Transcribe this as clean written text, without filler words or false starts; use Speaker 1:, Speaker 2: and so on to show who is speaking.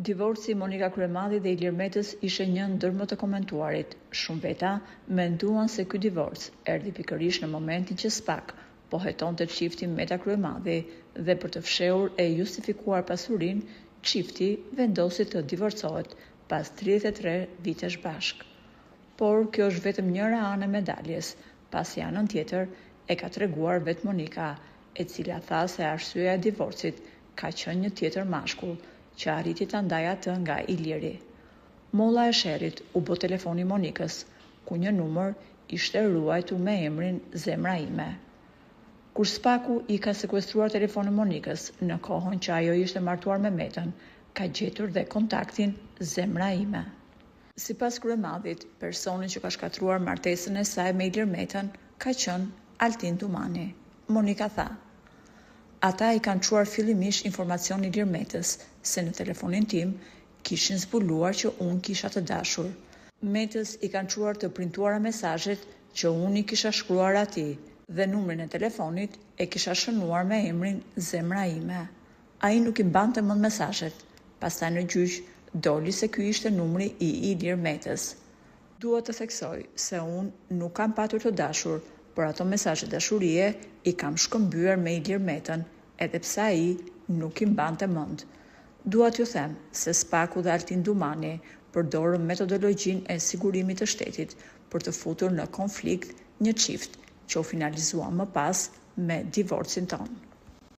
Speaker 1: Divorci i Monika Kryemadhit dhe Ilir Metës ishte një ndër më të komentuarit. Shumë veta menduan se ky divorc erdhi pikërisht në momentin që SPAK po hetonte çiftin Meta-Kryemadhi dhe për të fshehur e justifikuar pasurinë, çifti vendosi të divorcohet pas 33 vitesh bashkë. Por kjo është vetëm njëra anë e medaljes, pasi anën tjetër e ka treguar vetë Monika, e cila tha se arsyeja e divorcit ka qenë një tjetër mashkull që arriti ta ndajë atë nga Iliri. Molla e sherrit u bë telefoni i Monikës, ku një numër ishte ruajtur me emrin Zemra ime. Kur SPAK-u i ka sekuestruar telefonin Monikës në kohën që ajo ishte martuar me Metën, ka gjetur dhe kontaktin Zemra ime. Sipas Kryemadhit, personi që ka shkatërruar martesën e saj me Ilir Metën ka qenë Altin Dumani. Monika tha, Ata i kanë çuar fillimisht informacion Ilir Metës se në telefonin tim kishin zbuluar që unë kisha të dashur. Metës i kanë çuar të printuara mesazhet që unë i kisha shkruar atij dhe numrin e telefonit e kisha shënuar me emrin Zemra ime. Ai nuk i mbante mend mesazhet, pastaj në gjyq doli se ky ishte numri i Ilir Metës. Dua të theksoj se unë nuk kam patur të dashur, por ato mesazhe dashurie i kam shkëmbyer me Ilir Metën, edhe pse ai nuk i mbante mend. Dua t'ju them se SPAK-u dhe Altin Dumani përdorën metodologjinë e sigurimit të shtetit për të futur në konflikt një çift që u finalizua më pas me divorcin tonë.